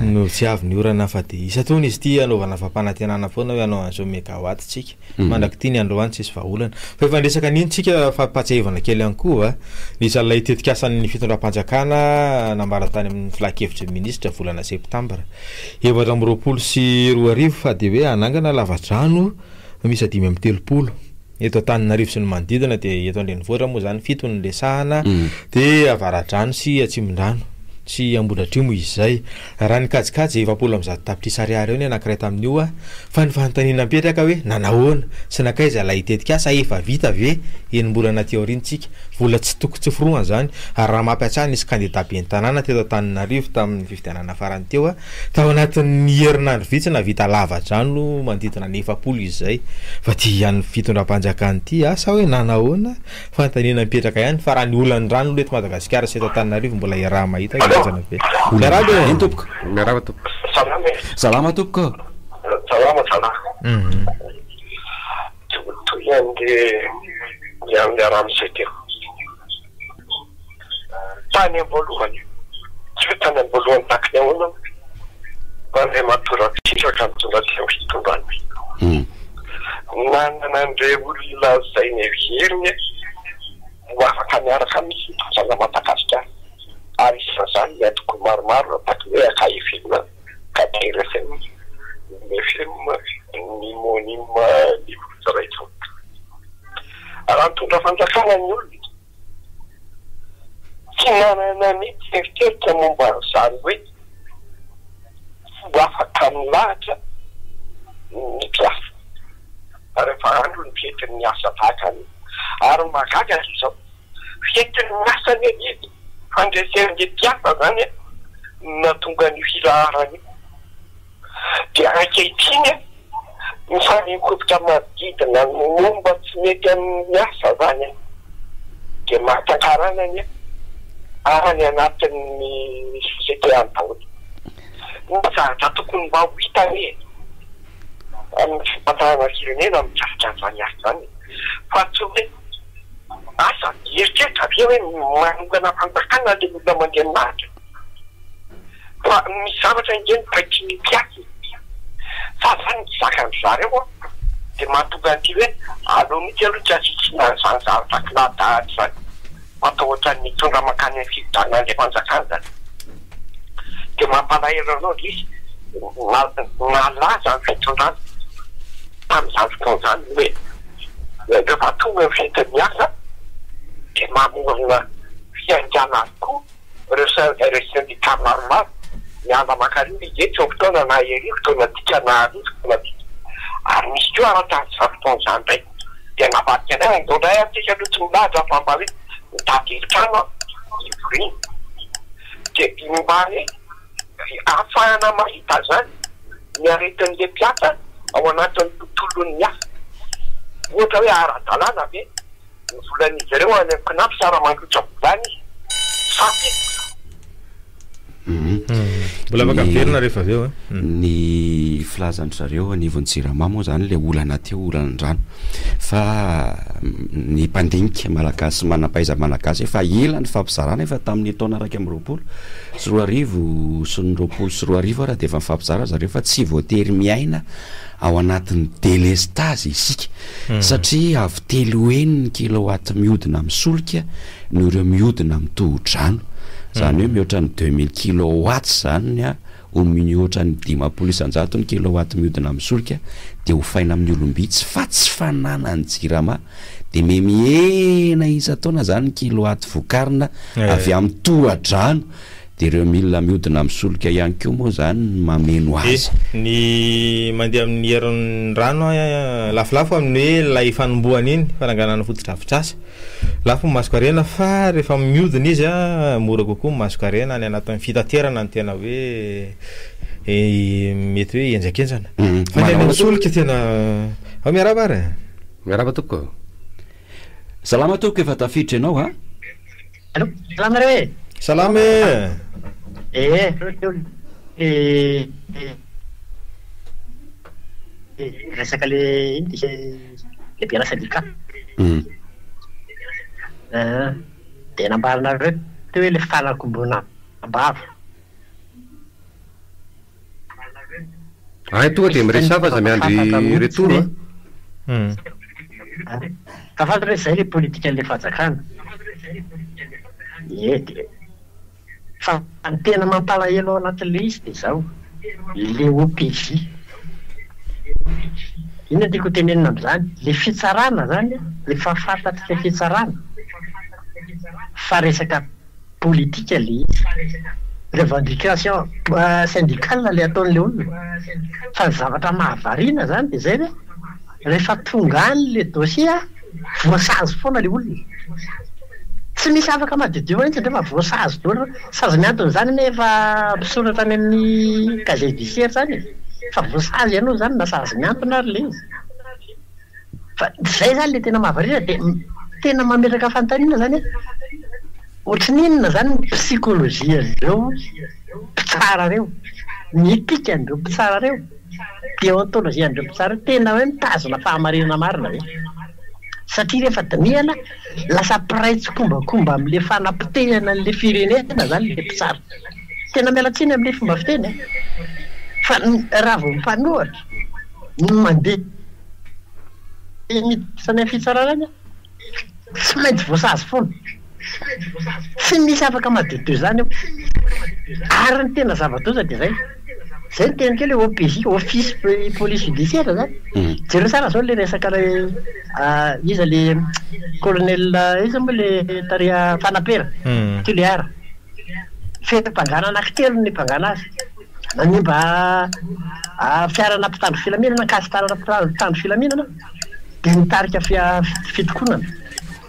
no tsy avy ny orana fa dia isan-taona izy ity anaovana fampanantenana foana hoe hanao an'izao megawatt tsika. Mandrak'ity ny androany tsisy vahaolana. Fa efa niresaka an'iny tsika fampatsiahivana kely ihany koa nisy an'ilay tetikasan'ny fitondram-panjakana nambara tany amin'ny filan-kevitry ny minisitra volana septambra. 2024 fa dia hoe hanangana lavadrano miisa 35 eto Antananarivo sy ny manodidina dia eto an-drenivohitra moa izany fito no resahana dia Avaradrano sy Atsimondrano sy Ambohidratrimo izay. Raha ny kajikajy 140 tapitrisa ariary eo ny anankiray tamin'io fa ny fanontaniana mipetraka hoe nanahoana sy nankaiza ilay tetikasa efa vita ve enim-bolana aty aoriana tsika? Vola tsy toko tsy forohana izany ary raha mampiatsà nisy kandida ben'ny tanàna teto Antananarivo tamin'ny fifidianana farany teo tao anatin'ny herinandro vitsy nahavita lava-drano manodidina ny 40 izy izay fa ity an'ny fitondram-panjakana ity asa hoe nanahoana? Fanontaniana mipetraka ihany fa raha ny olan'ny rano aloha eto Madagasikara sy eto Antananarivo mbola iaraha-mahita hoe henjana be. Miarahaba e! Eny tompoko. Miarahaba tompoko. Salama e! Salama tompoko. Salama zalahy. Toy an'le niaraha-miseho teo. Tany am-boalohany, tsy hoe tany am-boalohany tahaky ny ahoana, fa Andriamatoa Ratsiraka nitondra teo amin'ny fitondrana. Nanana an'ireo olona izay neveriny ho afaka miaraka amin'ny fitondrana Madagasikara, ary isan'izany ny antoko maromaro tahaka ny hoe AKFM, KDRFM, ny FM, ny Monima, ny Vonjy Raitra. Raha nitondra fanjakana ny olona, Tsy nanana mihitsy eritreritra momba an'izany hoe ho afaka milahatra ny mpiasa rehefa andro ny fetin'ny asa tahaka an'io. Ary ny mahagaga dia izao, fetin'ny asa anie ilay izy, fandresen'ilay mpiasa izany no nahatonga an'io filaharana io. Dia ankehitriny ny fanehoan-kevitra manodidina ny momba tsy mety amin'ny asa izany dia mahatankarana anie any anatin'ny société any daholo. Ny zavatra tokony mba ho hita anie amin'ny fitantanana firenena mikasika an'izany asa izany fa tsy hoe asa eritreritra ve hoe manongana fanjakana ilay olona mandeha milahatra. Fa misy zavatra ange ny takian'ny mpiasa e! Fa zany tsy zakan-dry zareo an! Dia mahatonga an'ity hoe aleo mihitsy aloha tsy asitsiana an'izany zavatra kiladahatra izany fa atao ohatran'ny mitondra mankany amin'ny fifidianana an'ilay fanjakana izany. Dia mampalahelo anao ilay izy, nalaza ny fitondrana tamin'izany fotoana izany hoe rehefa tonga ny fetin'ny asa dia mamorona fiaingàna avokoa. Ireo sendika maromaro miala maka an'io izy etsy eo fotoana na ery fotoana tika na ary fotoana tika ary misy koa ara tamin'izany fotoana izany indray dia navadika indray andao indray ary tsika aloha tsy milahatra fa mba hoe mitady efitrano hivoriana dia mba hoe ahafahana mahita izany ny aretin'ilay mpiasa ao anatin'ny tontolon'ny asa ohatra hoe ara-dalàna ve Ny volan'izy ireo any amin'ny Cnaps raha mandrotsaka vola any izy sa tsia? Mbola afaka miverina rehefa avy eo eh. Ny filazan-dry zareo anivon'ny Jirama moa izany ilay olana teo, olan'ny rano. Fa ny mpandinika malagasy sy manam-pahaizana malagasy efa ela ny fampizarana, efa tamin'ny taona 2021 sy ny 2020 ara dia efa nifampizara zareo fa tsy voatery miaina ao anatin'ny delestazy isika satria avo telo heny ny kilowatt mihodina amin'ny solika noho ireo mihodina amin'ny tohodrano. Izany hoe mihoatra ny 2000 kilowatts izany ho mihoatra ny 50% ny kilowatt mihodina amin'ny solika dia hofaina amin'ny olom-bitsy fa tsy fananan'ny Jirama dia miha-mihena isan-taona izany ny kilowatt vokarina avy amin'ny tohadrano Dia ireo milina mihodina amin'ny solika ihany koa moa izany no mameno azy. Ny mandeha amin'ny herin'ny rano lafolafo amin'ny hoe ilay fanombohana iny, fananganana fotodrafitrasa. Lafo ny masonkarena fa rehefa mihodina izy mora kokoa ny masonkarena any anatin'ny fitaterana no tena hoe mety hoe henjakenjana. Fa ny any amin'ny solika tena ao miarahaba ary e! Miarahaba tompoko. Salama tompoko efa tafiditra ianao a! Allo, salama nareo e! Salama e! Ee, teo le. resaka le ino ty lehibe-na syndicat. Dia nambaranareo teo hoe le fanakombonam-bava. Hay tonga dia miresaha fa aza miandry retour a. Fa fantatra hoe zay le politikan'le fanjakana. Ie dia fa ny tena mampalahelo ao anatin'le izy dia zao, le OPJ. Inona no tiako ho tenenina amin'izany? Le fitsarana zany efa fantatr'le fitsarana fa resaka politika le izy. Revendication syndicale le ataon'le olona. Fa ny zavatra mahavariana zany de zay hoe rehefa tonga any le dossier voasazy foana le olona. Tsy misy afaka madiodio mihitsy ndreo fa voasazy daholo. Sazy miantona zany anie efa misoratra any amin'ny casier judiciaire zany e. Fa voasazy ianao zany na sazy miantona ary le izy. Fa zay zany le tena mahavariana de tena mametraka fanontaniana zany hoe ohatry ny inona zany ny psychologie an'ireo mpitsara reo, ny éthique an'ireo mpitsara reo, déontologie an'ireo mpitsara reo, tena hoe mitazona fahamarinana marina ve? Satria rehefa dinihana lasa mpiray tsikombakomba amin'le fanapotehana an'le firenena zany le mpitsara. Tena miala tsiny amin'le fomba fiteny an! Fa raha vao mifanohitra ny mandeha miditra any amin'ny fitsarana any, tsy maintsy voasazy foana. Tsy misy afaka madiodio izany eo. Ary ny tena zava-doza dia izay, izay ny teny kely hoe OPJ, Office Police Judiciaire izany. Jereo tsara izao ilay resaka ilay iza ilay colonel iza moa ilay tary Fanapera, Tuléar. Fiampangana anankitelo no niampangana azy. Nanimba fiarana mpitandro filaminana, ankasitrahana mpitandro filaminana dia nitarika fitokonana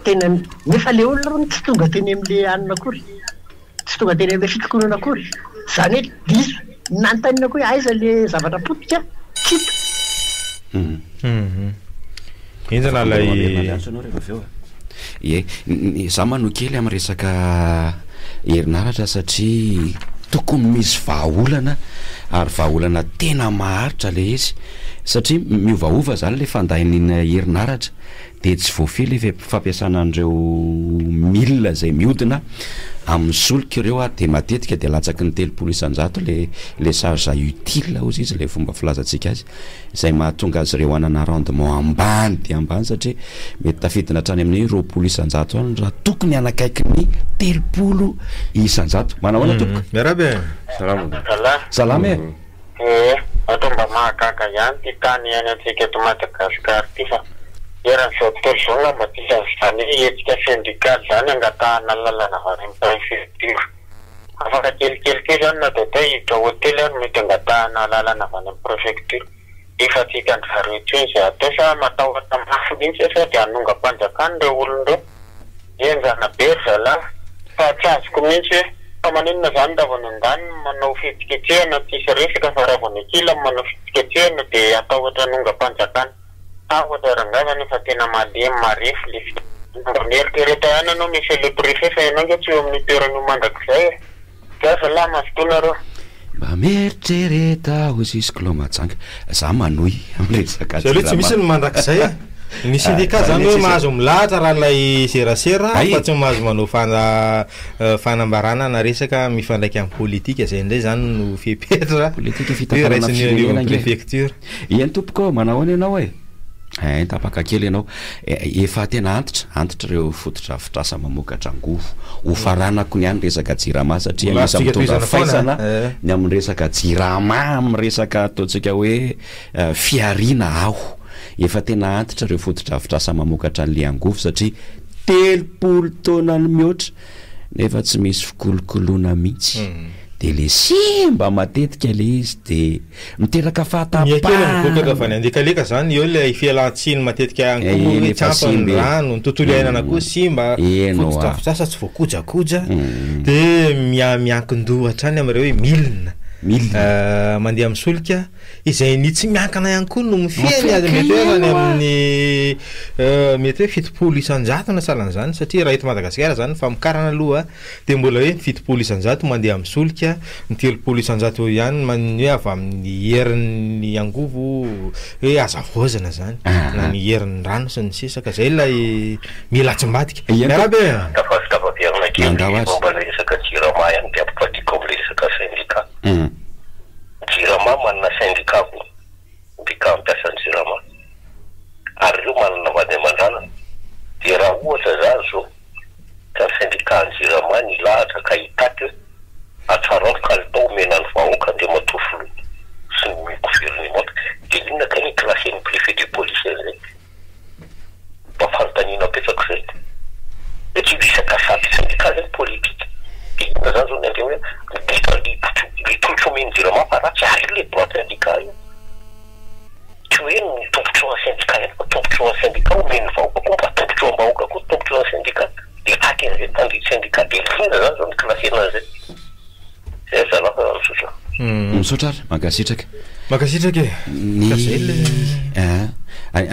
teny amin'ny, nefa ilay olona hono tsy tonga teny amin'ilay anona akory, tsy tonga teny amin'ilay fitokonana akory, izany hoe diso, nanontaniana koa hoe aiza ilay zavatra potika, tsy hita. Henjana ilay. Ie, za manohy kely amin'ny resaka herinaratra satria tokony misy vahaolana ary vahaolana tena maharitra le izy satria miovaova zany le fandainina herinaratra de tsy voafehy le fampiasana an'ireo milina izay mihodina amin'ny solika ireo ary de matetika de latsaky ny 30% le le charge utile hozy izy le fomba filazantsika azy. izay mahatonga azy ireo hanana rendement ambany dia ambany satria mety tafidina hatrany amin'ny 20% any raha tokony hanakaiky ny 30%. Manao ahoana tompoko? Miarahaba e! Salama. Salama e! Ee, atao mba mahagaga ihany ity tany iainantsika eto Madagasikara ity fa eran'izao tontolo izao angamba tsisy an'izany hoe hetsika sendikaly izany angatahana lalana avy any amin'ny préfecture. Afaka kelikely teo izany na dia atao hiditra hotely ary mety angatahana alalana avy any amin'ny préfecture. Efa tsy hitan-dry zareo intsony izay atao sa matahotra mafy mihitsy ve sa dia hanongam-panjakana ireo olona ireo? Henjana be ry zalahy fa tsy azoko mihitsy hoe fa maninona izany raha vao ny andaniny manao fihetsiketsehana tsisy resaka fa raha vao ny ankilany manao fihetsiketsehana dia hatahotra hanongam-panjakana. Tahotra rangahy zany efa tena malemy marefo le fiainana. Mba mieritrereta ihany ianao monsieur le préfet fa ianao nge tsy eo amin'io toerana io mandrakizay e! Zay zalahy mazotoa nareo. Mba mieritrereta hoy sisy k'lou Mahajanga. Za manohy amin'ny resaka Zay aloha tsy misy ny mandrakizay e! Ny syndicat zany hoe mahazo milahatra raha ilay serasera fa tsy mahazo manao fanambarana na resaka mifandraika amin'ny politika, zay indray zany no fepetra Politika fitantanana raisin'ny eo firenena anivon'ny ange. préfecture. Eny tompoko ô, manahoana ianao e? Ein, tapaka kely ianao. Efa tena antitra, antitra ireo fotodrafitrasa mamokatra angovo. Hofaranako ny ahy ny resaka jirama satria Mbola anisan'ny azontsika mitondra tohizana foana faisana eh. ny amin'ny resaka jirama, amin'ny resaka ataontsika hoe fihariana aho. Efa tena antitra ireo fotodrafitrasa mamokatra an'ilay angovo satria 30 taona no mihoatra nefa tsy misy fikolokoloana mihitsy. Dia le simba matetika le izy dia miteraka Miha kely ny vokatra fahatapahana. avy any Andekaleka zany, eo ilay fialan-tsiny matetika any koa moa Eny hoe tsy efa ampy ny simba e. rano, ny tontolo iainana koa simba, Eny hoa. fotodrafitrasa tsy voakojakoja, dia miha miankin-doha hatrany amin'ireo hoe milina. Milina. Mandeha amin'ny solika, izay ny tsy miankina ihany koa no mifehy ny azy, mety hoe any amin'ny mety hoe 70 isan-jato na sahalan'izany, satria raha eto Madagasikara izany ny famokarana aloha dia mbola hoe ny 70% mandeha amin'ny solika, ny 30% eo ihany ny hoe avy amin'ny herin'ny angovo hoe azo havaozina izany, na ny herin'ny rano sy ny sisa, ka izay ilay mila atsimbadika. Miarahaba e! Tafaverina kely Nandao azy. momba ilay resaka jirama ihany dia ampivadiko amin'ilay resaka syndicat. Jirama manana syndicat koa, syndicat mpiasan'ny jirama. Ary ireo manana vady aman-janany. Dia raha ohatra izany izao ka ny syndicat an'ny jirama nilahatra ka hitaky hoe hatsarao ny kalitao omena ny vahoaka Andriamatoa Filoha sy ny governemanta dia inona kay ny classer-n'ny préfet de police an'izay? Mba fanontaniana apetrako izay. Hoe tsy resaka sady syndicat zay ny politique. Dia inona zany zao ny andeha hoe miditra ny le tolotra omen'ny jirama fa ratsy ary io le droit syndicat io. Tsy hoe ny tombotsoan'ny syndicat ihany fa tombotsoan'ny syndicat omen'ny vahoaka koa mba tombotsoam-bahoaka koa tombotsoan'ny syndicat. Dia taky an'izay tandrify syndicat dia inona zany zao ny classer-na an'izay. Zay ry zalahy fa misaotra. Misaotra ary, mankasitraka. Mankasitraka e. Ny Ka zay le. Eh,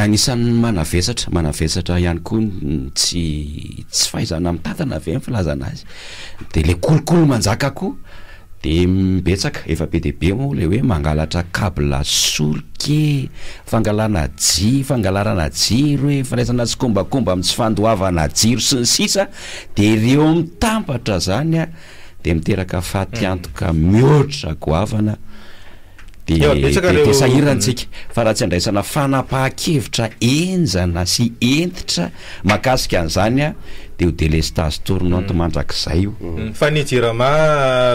anisan'ny manavesatra, manavesatra ihany koa ny tsy tsy fahaizana mitantana ve ny filazana azy. De le kolikoly manjaka koa de betsaka, efa be dia be moa le hoe mangalatra cable solika e, fangalana ji- fangalarana jiro e, firaisana tsikombakomba amin'ny tsy fandoavana jiro sy ny sisa, de ireo mitambatra zany an. dia miteraka fatiantoka mihoatra goavana dia dia sahirana tsika fa raha tsy andraisana fanapahan-kevitra henjana sy hentitra mahakasika an'izany a dia ho délestage tournante mandrakizay io. Fa ny jirama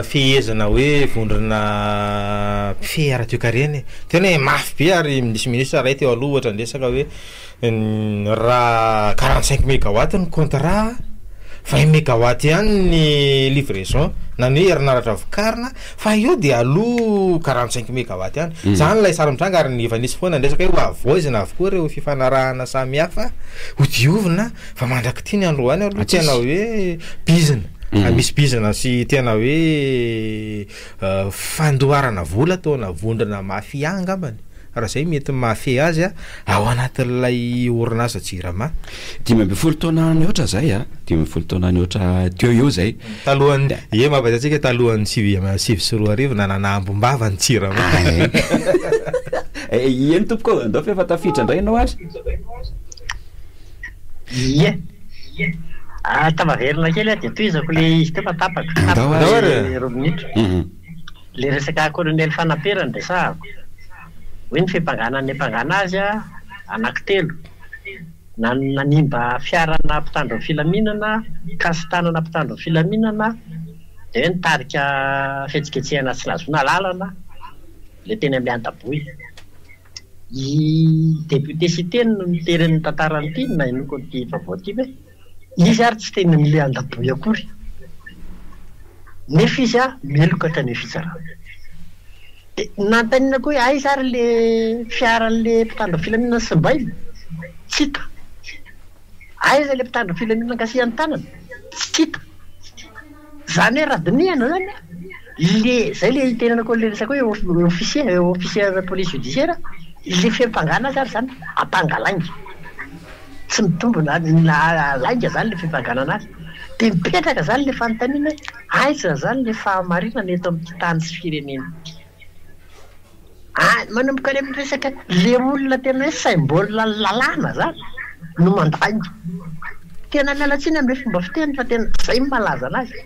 fehezina hoe vondrona mpifehy ara-toekarena e, tena hoe mafy be ary nisy ministra iray teo aloha ohatra niresaka hoe Raha 45 megawatt ny contrat, 20 megawatt ihany ny livraison na ny hoe herinaratra vokarina fa eo dia aloa 45 megawatt ihany. Zany ilay sary mitranga ary efa nisy foana ny resaka hoe ho havaozina avokoa ireo fifanarahana samihafa, ho diovina fa mandrak'ity ny androany aloha tena hoe bizina, misy bizina sy tena hoe fandoarana vola ataona vondrona mafia angambany. Raha izay mety mahafehy azy ao anatin'ilay orinasa Jirama. 15 taona nihoatra izay a, 15 taona nihoatra teo eo izay. Talohan'ny, ie mahafaty antsika talohan'ny 2009 nanana ambim-bava ny Jirama. Eny tompoko, andao fa efa tafiditra indray ianao ary. Ie. Ah, tafaverina kely aho dia tohizako ilay izy teo fa tapaka. Andao Tapaka ary. ilay roa minitra. Ilay resaka colonel Fanampera no resahako. Hoe ny fiampangana niampangana azy anankitelo. Na nanimba fiarana mpitandro ny filaminana, nikasi-tanana mpitandro ny filaminana, dia hoe nitarika fihetsiketsehana tsy nahazoana alalana, ilay teny amin'ny Andaboy. I député Siteny no nitery ny tantaran'ity, nahenoako an'ity vaovao ity hoe izy ary tsy teny amin'ilay Andaboy akory. Nefa izy meloka tany amin'ny fitsarana. Dia nanontaniana koa hoe aiza ary le fiaran'le mpitandro ny filaminana simbaina? Tsy hita. Aiza le mpitandro ny filaminana kasihan'ny tanana? Tsy hita. Izany hoe raha dinihana izany an, le izay le itenenako an'le resaka hoe officier, officier police judiciaire, le fiampangana azy ary izany ampanga lainga. Tsy mitombina, lainga izany le fiampangana anazy. Dia mipetraka izany le fanontaniana hoe Aiza zany le fahamarinana eto amin'ity tany sy firenena ity? Any, manomboka any amin'ny resaka le olona tena hoe symbole ny lalàna zany no mandainga. Tena miala tsiny amin'le fomba fiteny fa tena zay no mahalaza anazy.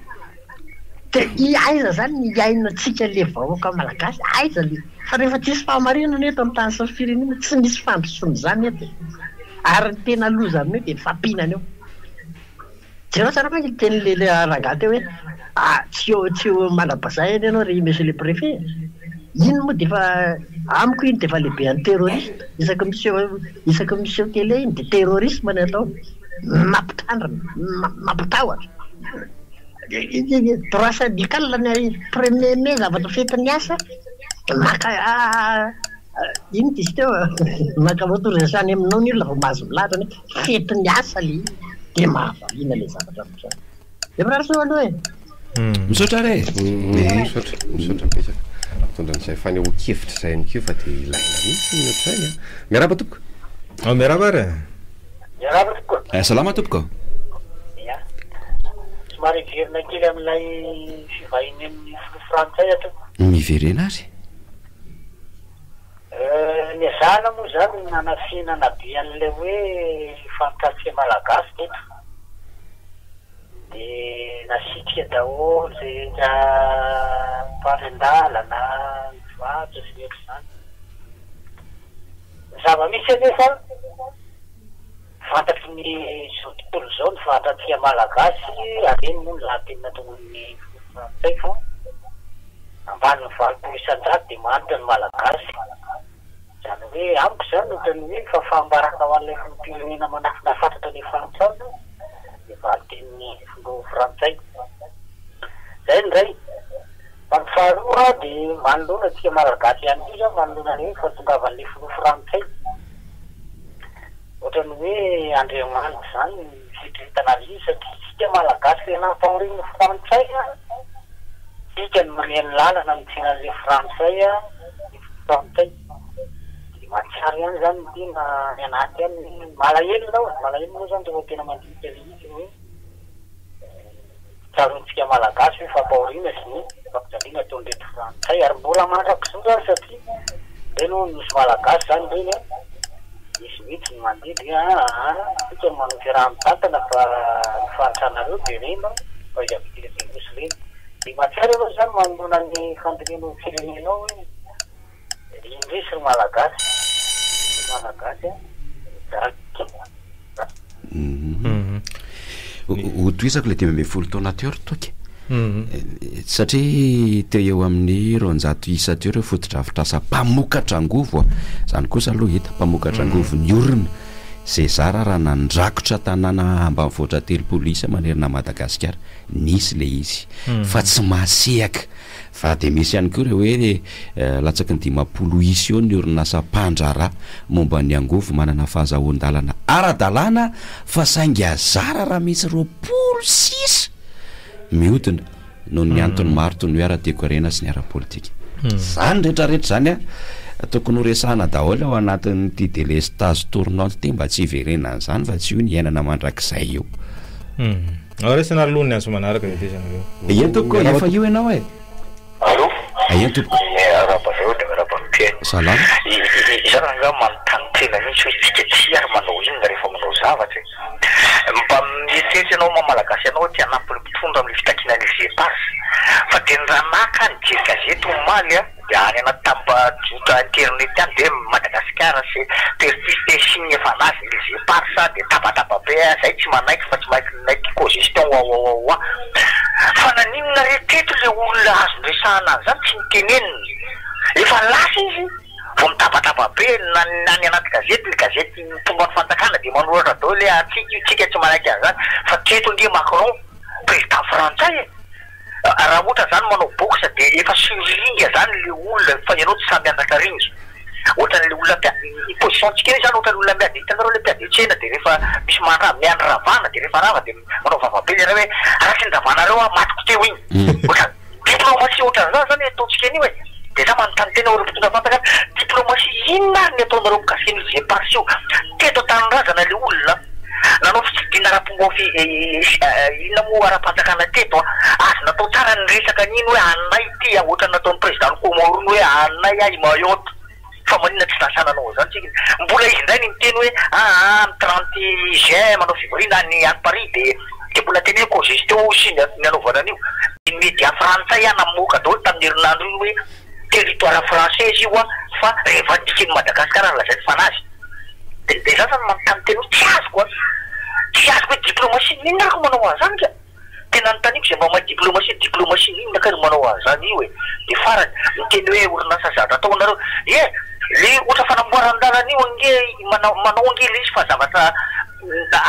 De i aiza zany ny hiainantsika le vahoaka malagasy? Aiza le, fa rehefa tsisy fahamarinana eto amin'ny tany sy ny firenena tsy misy fandrosoana zany eto e. Ary ny tena loza amin'io de ny fampinana eo. Jereo tsara manko iny tenin'ilay rangahy teo hoe ah tsy eo tsy eo mandra-bazaha anie ianao ry monsieur le préfet e! Iny moa dia efa amiko iny dia efa lehiben'ny terroriste, isaky ny miseho isaky ny miseho télé iny dia terrorisme ny ataony, mampitandrina, mampitahotra. Droit syndical ny premier mai zavatra fetin'ny asa maka Inona izy teo a? Maka autorisation any aminao ny olona vao mahazo milahatra ny hoe fetin'ny asa le izy dia mahavariana le zavatra mitranga. Dia mirary soa aloha e! Misaotra re e! Misaotra, misaotra betsaka. Mitondra an'izay fanehoan-kevitra izay ihany koa fa dia ilaina mihitsy ny ohatr'izay an. Miarahaba tompoko. Ah, miarahaba ary e. Miarahaba tompoko. Eh, salama tompoko. Ya. Somary hiverina kely amin'ilay fivahinian'ny filoha frantsay aho tompoko. Miverena ary. Eh, niezahana moa izany ny nanafinana be an'ilay hoe fantatsika malagasy teto. Dia nasitrika daholo izay rehetra mpandry an-dalana, mpivarotra sy ny ohatr'izany. Ny zava-misy anefa, fantatry ny izao tontolo izao ny fahatrantsika Malagasy ary eny moa ny lahateny nataon'ny filoha frantsay fa ambanin'ny 80% dia mahantra ny Malagasy. Izany hoe amiko izany ohatran'ny hoe fahafaham-baraka ho an'ilay filoham-pirenena manafina fatratra ilay fahantrana ny valin-tenin'ny filoha frantsay. Izay ny iray. Fa ny faharoa dia manoloana antsika Malagasy ihany koa izany manoloana ny hoe fahatongavan'ilay filoha frantsay. Ohatran'ny hoe Andriamanitra izany ny fieritreretana azy iny satria isika Malagasy ilay nampahorian'ny frantsay an, isika no manome ny lalana nitsena an'ilay frantsay an, ny frantsay. Dia mahatsiaro ihany izany ny tena any anaty any hoe malahelo ianao e, malahelo moa izany rehefa tena mandinika ilay izy hoe Tsaroantsika Malagasy hoe fampahoriana sy ny fampijaliana ataon'ireto frantsay ary mbola mandrakizao zany satria ireny hono nosy Malagasy zany ireny an, misy mihitsy ny mandidy hoe aa tsika no manao fiaraha-mitantana fa ny fahantranareo jerena fa iza avy ireny nosy ireny. Dia mahatsiaro ianao zany manoloana ny fandinihanao ny firenenao hoe indrisy ry Malagasy, ry Malagasy a, mijaly. Hotohizako ilay 15 taona teo ry Toky. Satria teo eo amin'ny 200 isa teo ireo fotodrafitrasa mpamokatra angovo, izany kosa aloha hita, mpamokatra angovo niorina, izay zara raha nandrakotra tanàna ambanivohitra 30 isa manerana an'i Madagasikara. Nisy ilay izy, fa tsy mahasehaka. Fa dia misy ihany koa ireo hoe latsaky ny 50 isa eo ny orinasa mpandraharaha momba ny angovo manana fahazahoan-dalana ara-dalàna fa saingy zara raha misy 20 sisa mihodina noho ny antony maro toy ny hoe ara-toekarena sy ny ara-politika. Izany rehetra rehetra izany tokony ho resahana daholo ao anatin'ity délestage tournante ity mba tsy hiverenan'izany fa tsy io ny iainana mandrakizay io. Ao raisina aloha ny antso manaraka dia tezana avy eo. Eny tompoko, efa io ianao e. Allô? Eny tompoko. Miarahaba anareo dia miarahaba ny mpihaino. Salama. Izaho rangahy manontany tena mihitsy hoe tsika tsy ary manao inona rehefa manao zavatra e? Mba mieritreritra ianao maha malagasy anao te hanampy ny mpitondra amin'ny fitakiana ny éparse fa dia ny raha naka nijery gazety omaly a! Dia any anaty tambajotra internet any dia Madagasikara sy persiste signe efa anazy les éparses dia tabataba be a, zay tsy manaiky fa tsy manaiky cogestion wawawawa. Fa naninona re teto le olona azo niresahana an'izany tsy nitenenina? Efa lasa izy vao mitabataba be na any anaty gazety, ny gazety mpomba ny fanjakana dia manoratra daholo hoe antsika io, tsika tsy manaiky an'izany fa teto ange Macron président frantsay e! Raha ohatra zany manao boxe de efa sur ring zany le olona fa ianao tsy sahy mianatra ring. Ohatran'le olona mpia- ny position tsika io zany ohatran'ny olona miady hitanareo le mpiady an-tsena de rehefa misy mandra- miandry ravana de rehefa rava de manao vava be zareo hoe raha tsy niravanareo aho matiko teo iny. Ohatran- diplomatie ohatran'izany zany ataontsika an'io e. De za manontany tena hoe reo mpitondra fanjakana diplomatie inona ary ny ataonareo mikasika an'io Zeparsa io? Teto an-tanindrazana le olona. Nanao fitsidihana ara-pomba ofi inona moa ara-panjakana teto an! Azo natao tsara ny resaka an'iny hoe anay ity an! Ohatran'ny nataon'ny président-n'i Comores iny hoe anay an i Mayotte! Fa maninona tsy lasa nanao an'izany tsika? Mbola izy indray ny miteny hoe aa amin'ny 30 juin manao fivoriana any any Paris dia dia mbola teneno cogestion hoy ny ny hanaovana an'io. Ny media frantsay an namoaka daholo tamin'ny herinandro iny hoe territoire français io an fa revendiquer-n'i Madagasikara ny lazainy fa an'azy. Dia dia za zany manontany tena hoe tsy azoko an! Tsy azoko hoe diplomatie n'inona ary manao an'izany ka! Tena anontaniako izay mba mahay diplomatie, diplomatie n'inona kay no manao an'izany io e! Dia farany, miteny hoe orinasa zatra atao nareo, ie! Le ohatra fanamboaran-dalana io ange manao manao ange le izy fa zavatra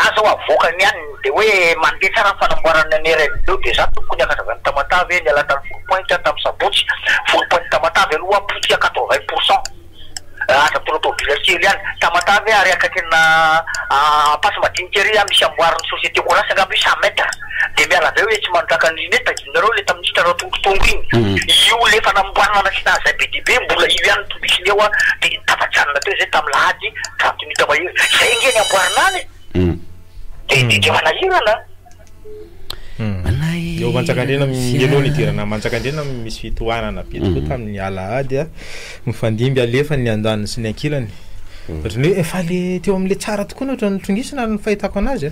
aza ho avoakany ihany dia hoe mandeha tsara ny fanamboarana ny RN deux dia za tompoko niakatra avy any Tamatave niala tany Foulpointe aho tamin'ny sabotsy, Foulpointe Tamatave aloha potika 80 pour cent. Aza mitondra tômôbila kely any. Tamatave ary akaikina Ampasimadinika ery misy amboarin'ny société Colas angamba io 100 mètres. Dia miala avy eo etsy mandraka ny lunette. Tadidinareo ilay tamin'ny minisitra. tongotongo iny. Io le efa namboarina nasiana an'izay be dia be mbola io ihany no tombisiny eo an, dia tafajanona teo izay tamin'ny lahady trente minutes mahery. Izay ange ny amboarina any e! Dia dia dia manahirana an! Eo Manjakandriana, mialoha ny hidirana Manjakandriana misy fitohanana be tokoa tamin'ny alahady a, mifandimby alefa ny andaniny sy ny ankilany. Ohatran'ny hoe efa le teo amin'le tsara tokoa no ohatran'ny nitrongisina ny fahitako anazy a.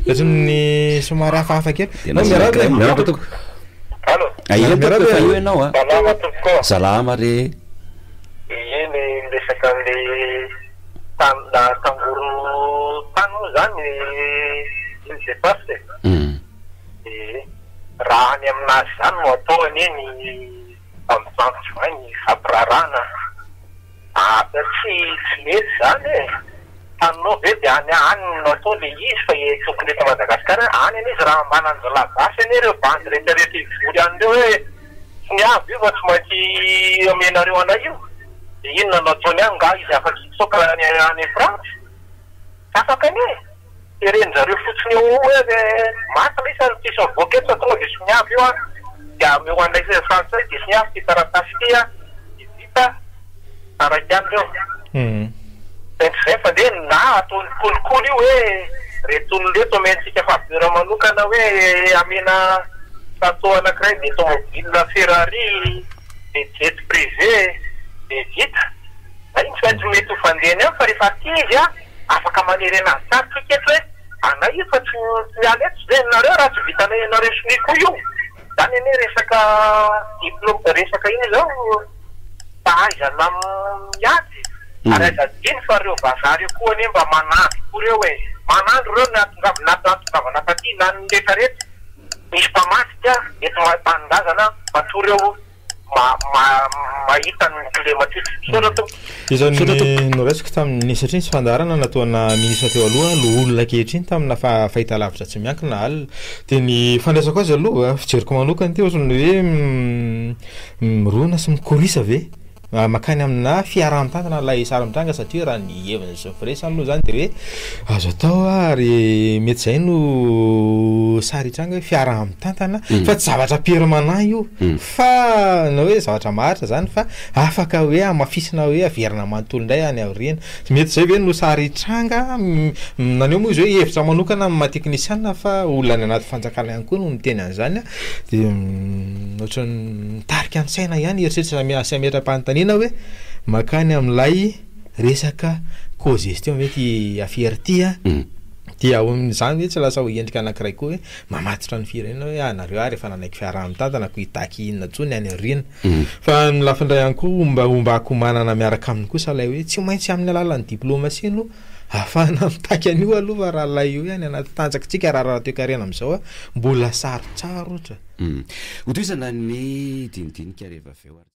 Ohatran'ny somary hafahafa kely. Tena Miarahaba e. crème. Miarahaba tompoko. Allo. Ahia Miarahaba tompoko efa e. eo ianao a. Salama tompoko. Salama re. Ie le miresaka an'le tany tangoro tany moa zany île éparses e. Ie. Raha any aminazy zany no atao anie ny amin'ny trente juin ny fampiraharahana. Ah tsy tsy mety zany e! Taninao ve de any any no atao le izy fa e tokony eto Madagascar any anie izy raha manan-jalahy gasy anie reo bandy rehetra rehetra hivory any reo hoe tsy miavy io fa tsy maintsy omenareo anay io de inona no ataony any nga izy afaka hitsoaka any any France? Tsy afaka anie e! Teren-jareo fotsiny eo hoe maty ilay izy ary tsisy mivoaka eto fa tonga dia soniavo io an, dia ameo an'ilay frantsay dia soniavo ity taratasy ity an, dia vita, taraiky ihany ireo. Izay tsy izay fa ndeha na ataony kolikoly io hoe reto olona ireto omentsika faveur manokana hoe amena château anankiray dia tomobile ferrari dia jet privé dia vita. Izay tsy maintsy mety ho fandehany ihany fa rehefa aty izy an, Afaka manery anazy tsara tsika eto hoe anay io fa tsy miala eto ze nareo raha tsy vitanay nareo sonia koa io zany anie resaka diplome resaka ina zao fahaizana miady ary aza adino fa reo vazaha reo koa anie mba manandro koa reo e manandro reo nahatongavana nahatongavana taty na ny rehetra rehetra misy mpamadika eto tanindrazana matoa reo mahita ny kilema tsika. Misaotra tompoko. Izao ny noraisiko tamin'ny satria nisy fandaharana nataona ministra teo aloha loholona ankehitriny tamina fahitalavitra tsy miankina alina dia ny fandraisako azy aloha fijeriko manokana ity ohatran'ny hoe mirona sy mikorisa ve mankany amina fiaraha-mitantana ilay sary mitranga satria raha ny heviny sy ny firesany aloha izany dia hoe azo atao ary mety izay no sary hitranga hoe fiaraha-mitantana fa tsy zavatra permanent io fa na hoe zavatra maharitra izany fa afaka hoe hamafisina hoe averina manontolo indray any aoriana. Mety izay ve no sary hitranga? Naneho moa izy hoe hevitra manokana amin'ny maha teknisiana fa olona any anaty fanjakana ihany koa no miteny an'izany dia ohatran'ny mitarika ny saina ihany hieritreritra sy hametra-panontaniana hoe mankany amin'ilay resaka cogestion ve ity afera ity an? Dia ao amin'izany ve tsy lasa ho endrika anankiray koa hoe mamatotra ny firenena hoe ah nareo ary efa nanaiky fiaraha-mitantana koa hitaky inona intsony any aoriana. Fa ny lafiny iray ihany koa mba ombako manana miaraka aminy kosa ilay hoe tsy maintsy amin'ny alalan'ny diplomasia no ahafahana mitaky an'io aloha fa raha ilay hoe any anaty tanjakitsika raha ara-toekarena amin'izao mbola sarotsarotra. Hotohizana ny dinidinika rehefa avy eo ary.